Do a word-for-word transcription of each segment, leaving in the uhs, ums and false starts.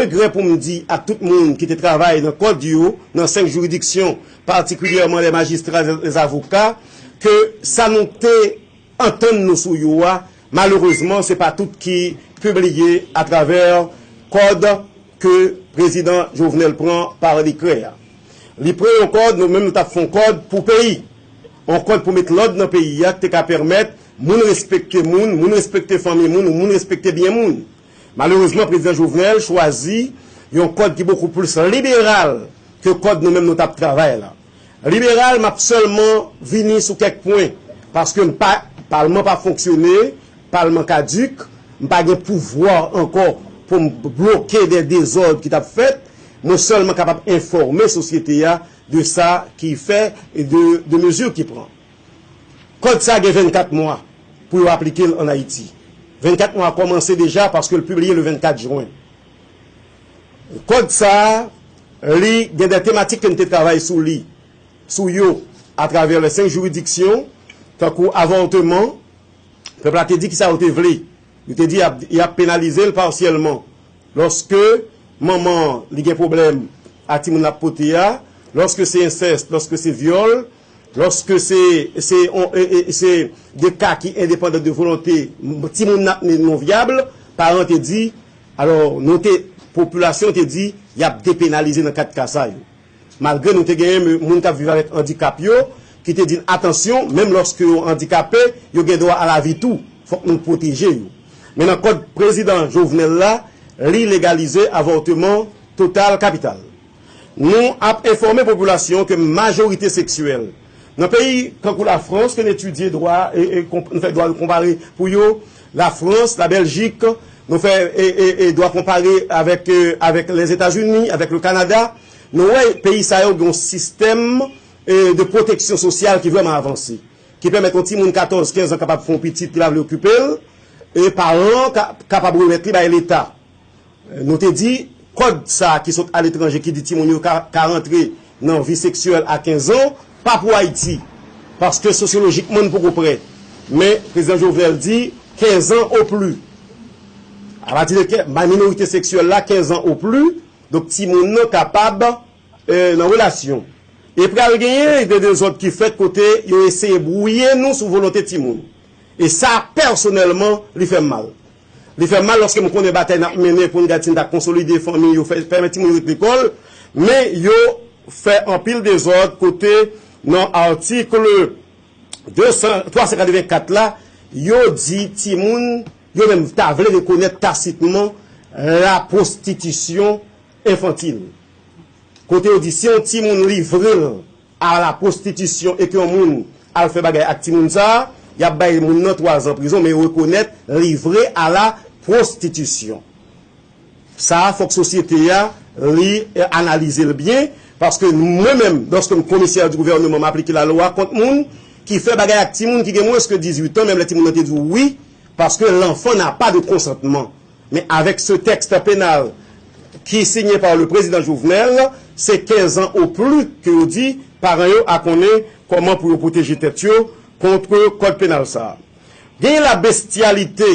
regrè pou m di ak tout moun ki te travay nan kòd yo, nan senk jiridiksyon, patikilyèman lè majistra, lè zavoka, ke sa nou te antann nou sou yo a, malerezman, se pa tout ki pibliye atravè kòd ke prezidan Jovenel pran pa dekrè a. Li pran yon kòd, nou menm nou t ap fè yon kòd pou peyi. Yon kòd pou met lòd nan peyi a, ki te ka pèmèt moun respekte moun, moun respekte fanmi moun, moun respekte byen moun. Malerezman, prezidan Jovenel chwazi yon kòd ki bokou plis liberal ke kòd nou menm nou t ap travay la. Liberal, m ap sèlman vini sou kèk pwen, paske m pa, palman pa fonksyone, palman kadik, m pa gen pouvwa ankò pou m bloke de dezòd ki t ap fèt, mwen sèlman kapab enfòme sosyete a de sa ki fè e de, de mezi ki pran. Kòd sa gen vennkat mwa pou yo aplike l ann Ayiti. Vennkat mwa kòmanse deja paske l pibliye le vennkat jen. Kòd sa a, li gen de tematik ke n te travay sou li, sou yo, atravè le senk jiridiksyon, tankou avòteman, pèp la te di kisa yo te vle. Yo te di y ap, y ap penalize l pasyèlman. Lòske manman an, li gen pwoblèm ak timoun l ap pote a, lòske se ensès, lòske se vyòl, lòske se, se, on, e, e, se de ka ki endepandan de volonte, timoun n ap mennen non vyab, paran te di, alò, nou te, popilasyon te di, y ap depenalize nan kat ka sa yo. Malgre nou te genyen moun k ap viv avèk andikap yo, ki te di n, atansyon, menm lòske yo andikape, yo gen dwa a lavi tou, fòk nou pwoteje yo. Men nan kòd prezidan Jovenel la, li legalize avòteman total kapital. Nou ap enfòme popilasyon ke majorite seksyèl nan peyi tankou Lafrans, ke n etidye dwa, e, e, konp-, nou fè dwa konpare pou yo, Lafrans, Labèljik, nou fè, e, e, e, dwa konpare avèk, e, avèk Lèzetazini, avèk le Kanada, nou wè peyi sa yo gen yon sistèm, e, de pwoteksyon sosyal ki vrèman avanse, ki pèmèt yon timoun katòz, kenz an kapab fè yon pitit ki pa vle okipe l, e paran an ka, kapab remèt li bay Leta. Nou te di, kòd sa a ki sot aletranje ki di timoun yo ka, ka rantre nan vi seksyèl a kenz an, pa pou Ayiti. Paske sosyolojikman, n poko prè. Men, prezidan Jovenel di, kenz an o pli. Apati de ke, minorite seksyèl la, kenz an o pli, donk timoun nan kapab, e, nan relasyon. E pral genyen de dezòd ki fèt kote yo eseye bwouye nou sou volonte timoun. E sa, pèsonèlman, li fè m mal. Li fè m mal lòske m konnen batay n ap mennen pou n gad si n ta konsolide fanmi yo, fè, pèmèt timoun yo ret lekòl, men yo fè anpil dezòd kote nan atik de san, twa san katrevenkat la, yo di timoun, yo menm ta vle rekonèt tasitman la pwostitisyon enfantil. Kote yo di si yon timoun livre l a la pwostitisyon e ke yon moun al fè bagay ak timoun sa a, y ap bay moun nan twa zan prizon, men yo rekonèt livre a la pwostitisyon. Sa a, fòk sosyete a, li, e, analize l byen, paske mwen menm, lòske m komisè di gouvènman, m aplike lalwa kont moun ki fè bagay ak timoun ki gen mwens ke dizuit an, menm lè timoun nan te di w wi, paske l'enfant n'a pas de consentement. Men avèk se tèks penal ki sinye pa le prezidan Jovenel, se kenz an o pli ke yo di paran yo a konnen kòman pou yo pwoteje tèt yo kont kòd penal sa a. Genyen la bestyalite,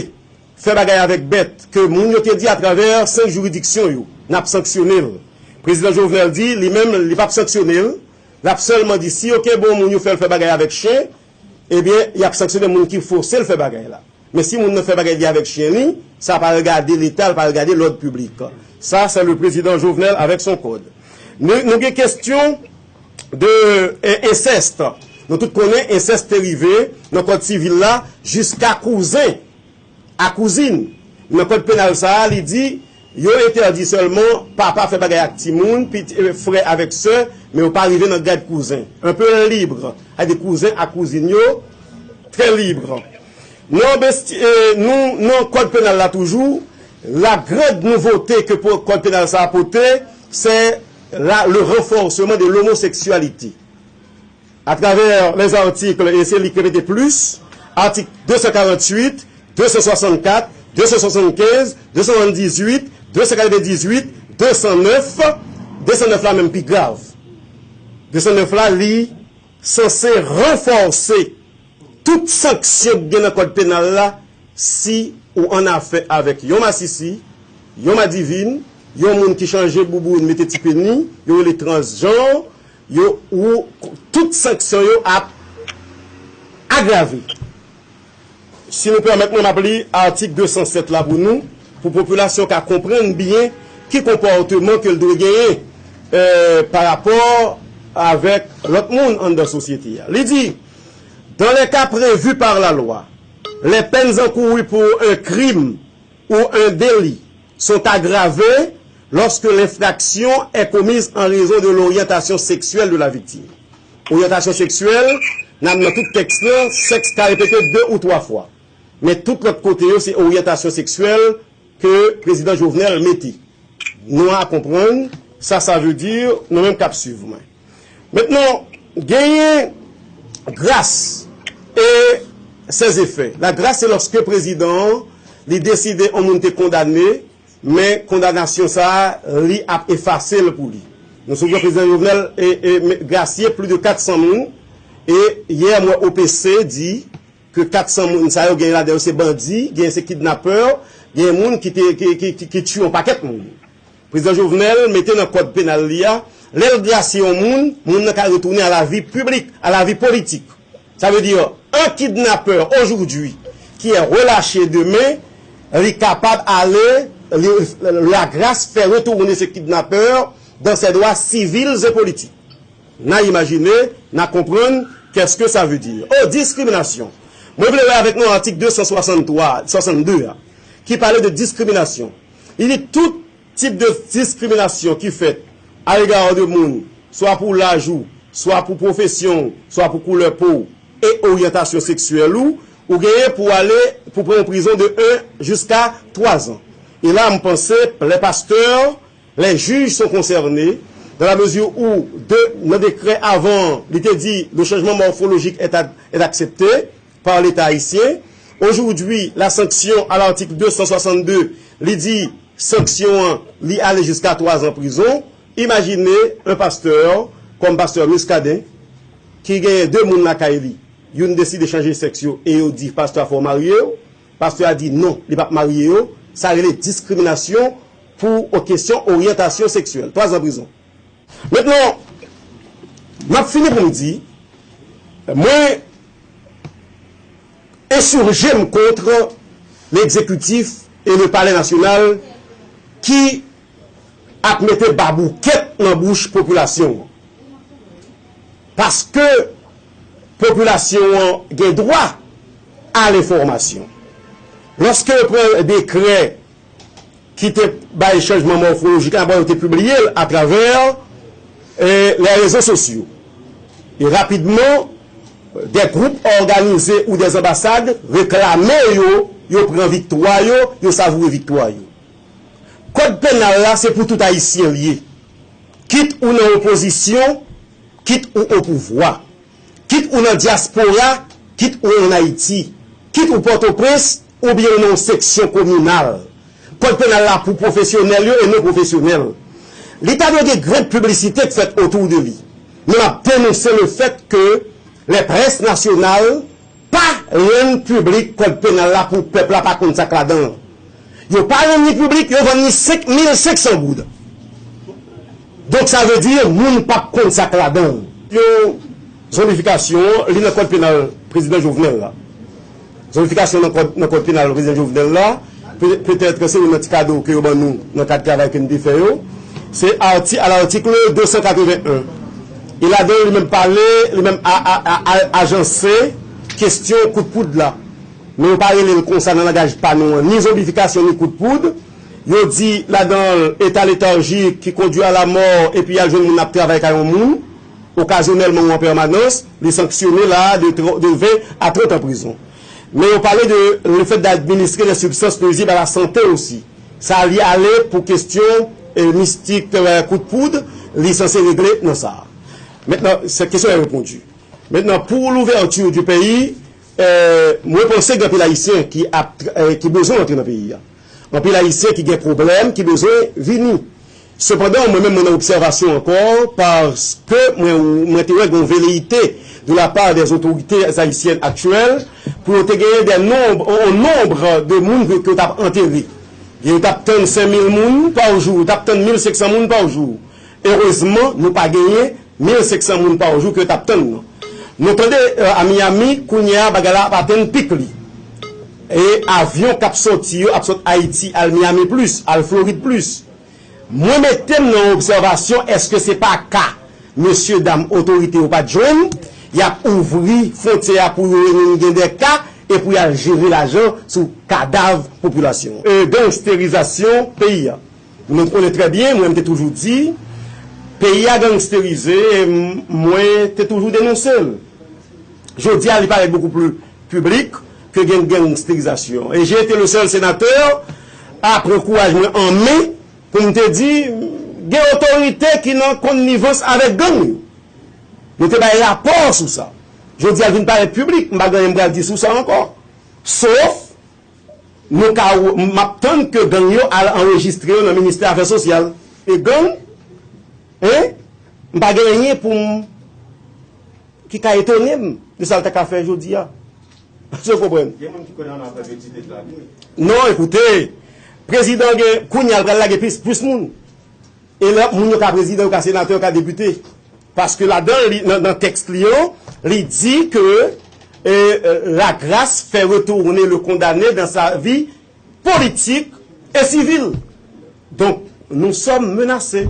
fè bagay avèk bèt, ke moun yo te di atravè senk jiridiksyon yo, n ap sanksyone l. Prezidan Jovenel di, li menm, li p ap sanksyone l, l ap sèlman di, si yo kenbe yon moun yo fè l fè bagay avèk chen, ebyen, y ap sanksyone moun ki fòse l fè bagay la. Men si moun nan fè bagay li avèk chen li, sa pa regade Leta, l pa regade lòd piblik. Sa, se le prezidan Jovenel avèk son kòd. Nou, nou gen kestyon de, e, ensèst. Nou tout konnen ensèst te rive nan kòd sivil la jiska kouzen a kouzin. Nan kòd penal sa a, li di, yo entèdi sèlman papa fè bagay ak timoun, piti, e, frè avèk sè, men yo pa rive nan gad kouzen. Un peu libre. Sa vle di kouzen ak kouzin yo, trè libre. Nan besti-, e, nou, nan kòd penal la toujou, la grande nouveauté ke po-, kòd penal sa a pote, c'est la, le renforcement de l'homosexualité. À travers les articles, e se li k repete plis, atik de san karanntuit, de san swasannkat, de san swasannkenz, de san swasanndizuit, de san katrevendizuit, de san nèf, de san nèf la menm pi grav. De san nèf la, li sanse ranfòse tout sanksyon k gen nan kòd penal la si ou annafè avèk yon masisi, yon madivin, Yon moun ki chanje bouboun, mete ti peni, yo rele transjanr, yo, ou, tout sanksyon yo ap agrave. Si nou pèmèt mwen, m ap li atik de san sèt la pou nou, pou popilasyon ka konprann byen ki konpòteman ke l dwe genyen, eh, pa rapò avèk lòt moun anndan sosyete a. Li di, dans les cas prévus par la loi, les peines encourues pour un crime ou un délit sont aggravées lorsque l'infraction est commise en raison de l'orientation sexuelle de la victime. Oryantasyon seksyèl, n ap nan tout tèks lan, sèks ka repete de ou twa fwa. Men tout lòt kote yo, se oryantasyon seksyèl ke prezidan Jovenel mete. Nou a konprann sa sa vle di, nou menm k ap swiv mwen. Mentnan, genyen gras e ses effets. La grâce, se lòske prezidan an, li deside yon moun te kondane, men kondanasyon sa a, li ap efase l pou li. Nou sonje prezidan Jovenel e, e, me- grasye plis de kat san moun, e yè m wè O P C di ke kat san moun sa yo, genyen ladan yo se bandi, genyen se kidnapè, genyen moun ki te, ki, ki, ki, ki tiye yon pakèt moun. Prezidan Jovenel mete nan kòd penal li a, lè l grasye yon moun, moun nan ka retounen à la vie publique, à la vie politique. Ça veut dire, un kidnappeur aujourd'hui qui est relâché demain, li kapab ale, li, la grâce fait retourner ce kidnappeur dans ses droits civils et politiques. N a imajine, n a konprann, qu'est-ce que ça veut dire. Oh, diskriminasyon. Mwen vle wè avèk nou atik de san swasanntwa, swasannde a, ki pale de diskriminasyon. Li di tout tip de diskriminasyon ki fèt à l'égard de moun, swa pou laj ou, swa pou pwofesyon w, swa pou koulè po w, e oryantasyon seksyèl ou, ou genyen pou ale, pou pran yon prizon de un jiska twa zan. E la, m panse, les pasteurs, les juges sont concernés, dans la mesure où, de, nan dekrè avan, li te di, le changement morphologique est, a- est accepté par l'État haïtien. Aujourd'hui, la sanction à l'article deux cent soixante-deux, li di, sanksyon an, li ale jiska twa zan prizon. Imajine yon pastè, kòm pastè Muscadin, ki genyen de moun lakay li, youn deside chanje sèks yo e yo di pastè a fò w marye yo, pastè a di non, li p ap marye yo, sa rele diskriminasyon pou o- kesyon oryantasyon seksyèl. Twa zan prizon. Mentnan, m ap fini pou m di, mwen ensurje m kont legzekitif e le palè nasyonal ki ap mete baboukèt nan bouch popilasyon an. Paske popilasyon an gen dwa a lenfòmasyon. Lòske yo pran dekrè ki te bay chanjman mòfolojik la, bon, yo te pibliye l atravè, eh, les réseaux sociaux. E rapidman, des groupes organisés ou des ambassades reklame yo, yo pran viktwa yo, yo savoure viktwa yo. Kòd penal la, se pou tout Ayisyen l ye. Kit ou nan opozisyon, kit ou o pouvwa. Kit ou nan dyaspora, kit ou ann Ayiti. Kit ou Pòtoprens, oubyen ou nan yon seksyon kominal. Kòd penal la pou pwofesyonèl yo e non pwofesyonèl. Li ta dwe gen grenn piblisite k fèt otou de li. Men m ap denonse le fèt ke les presses nationales pa rann piblik kòd penal la pou pèp la pa konn sa k ladan l. Yo pa rann li piblik, yo vann li senk mil senk san goud. Donk, sa vle di, moun p ap konn sa k ladan l. Yo, zonbifikasyon, li nan kòd penal prezidan Jovenel la. Zonbifikasyon nan kòd, nan kòd penal prezidan Jovenel la, pe- petèt se youn nan ti kado ke yo ban nou nan kad travay ke n te fè yo. Se arti, à l'article deux cent quatre-vingt-un. E ladan, li menm pale, li menm a- a- a- a- ajanse kesyon kout poud la. Men yo pa rele l konsa nan langaj pa nou an, ni zonbifikasyon, ni kout poud. Yo di ladan l, état léthargique qui conduit à la mort, epi y al jwenn moun ap travay kay yon moun, okazyonèlman ou an pèmanans, li sanksyone la de tr- de ven a trant an prizon. Men yo pale de le fait d'administrer des substances nuisibles à la santé aussi. Sa li ale pou kesyon, eh, mistik, eh, kout poud, li sanse regle nan sa. Mentnan, cette question est répondue. Mentnan, pour l'ouverture du pays, eh, mwen panse gen anpil Ayisyen ki ap, eh, ki bezwen rantre nan peyi a. Anpil Ayisyen ki gen pwoblèm, ki bezwen vini. Sepandan, mwen menm, mwen nan obsèvasyon ankò, paske mwen, mwen te wè gen yon veleyite de la part des autorités haïtiennes actuelles, pou yo te genyen des nombres, un nombre de moun ke, ke yo t ap antere. Yo t ap tann senk mil moun pa jou, yo t ap tann mil senk san moun pa jou. Erezman, nou pa genyen mil senk san moun pa jou ke yo t ap tann nan. Nou tande, euh, a Miami, kounye a, bagay la ap atenn pik li. E avyon k ap sòti yo ap sot Ayiti, al Miami plis, al Florid plis. Mwen mete m nan obsèvasyon, èske se pa ka mesye dam otorite yo pa t jwenn, y ap ouvri fwontyè a pou yo vin gen de ka e pou y al jere lajan sou kadav popilasyon. E gangsterizasyon peyi a. Nou konnen trè byen, mwen m te toujou di, peyi a gangsterize, e m- mwen te toujou denonse l. Jodi a, li parèt bokou pli piblik ke gen gangsterizasion. E j'ai été le seul sénateur a pran kouraj mwen an men pou m te di, gen otorite ki nan konnivans avèk gang yo. Nou te bay rapò sou sa. Jodi a, l vin parèt piblik, m pa gen anyen m pral di sou sa ankò. Sof, nou ka, m ap tann ke gang yo al anrejistre yo nan ministè afè sosyal. E gang, en, m pa gen anyen pou m ki ka etone m de sa l ta ka fè jodi a. Èske w konprann? Gen moun ki kwè nan afè Betty Deplague, wi. Non, ekoute, prezidan gen, kounye a l pral lage plis, plis moun. E lè moun yo ka prezidan, yo ka senatè, yo ka depite. Paske ladan, li, nan, nan tèks li yo, li di ke, e, e, la grâce fait retourner le condamné dans sa vie politique et civile. Donk, nous sommes menacés.